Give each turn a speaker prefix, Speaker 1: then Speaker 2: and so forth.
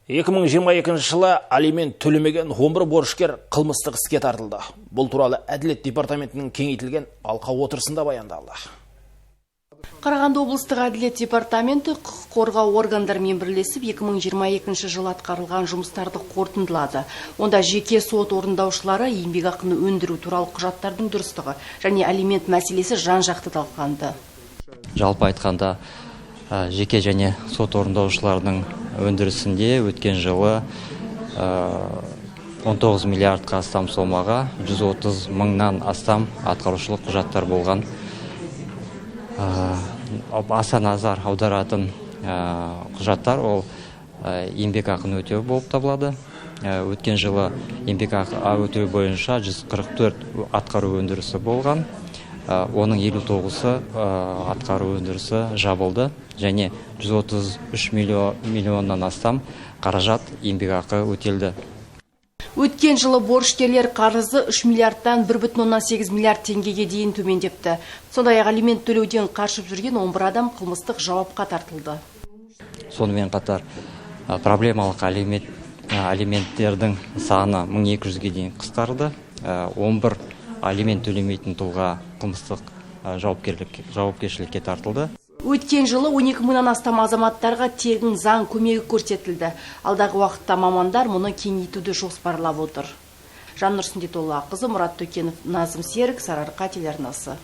Speaker 1: 2022 жылы алимент төлемеген 11 борышкер қылмыстық іске тартылды. Бұл туралы Әділет департаментінің кеңейтілген алқа отырысында баяндалды.
Speaker 2: Қарағанды облыстық әділет департаменті құқық қорғау органдарымен бірлесіп 2022 жылы атқарылған жұмыстарды қорытындылады. Онда жеке сот орындаушылары еңбекақыны өндіру туралы құжаттардың дұрыстығы және алимент мәселесі жан-жақты талқыланды.
Speaker 3: Жалпы айтқанда, жеке және сот орындаушылардың өндірісінде өткен жылы 19 миллиардқа астам сомаға 130 мыңнан астам атқарушылық құжаттар болған. Аса назар аударатын құжаттар ол еңбекақыны өтеу болып табылады. Өткен жылы еңбекақы өтеу бойынша 144 атқару өндірісі болған. Оның 59-ы атқару өндірісі жабылды және 133 миллионнан астам қаражат еңбекақы өтелді.
Speaker 2: Өткен жылы борышкерлер қарызы 3 миллиардтан 1,8 миллиард теңгеге дейін төмендепті. Сондай-ақ алимент төлеуден қашып жүрген 11 адам қылмыстық жауапқа тартылды.
Speaker 3: Сонымен қатар проблемалық алименттердің саны 1200-ге дейін қысқарды. 11 алимент төлемейтін тұлға қылмыстық жауапкершілікке тартылды.
Speaker 2: Өткен жылы 12 мыңнан астам азаматтарға тегін заң көмегі көрсетілді. Алдағы уақытта мамандар мұны кеңейтуді жоспарлап отыр. Жаннұр Сүндетоллақызы, Мұрат Төкенов, Назым Серік, Сарыарқа телеарнасы.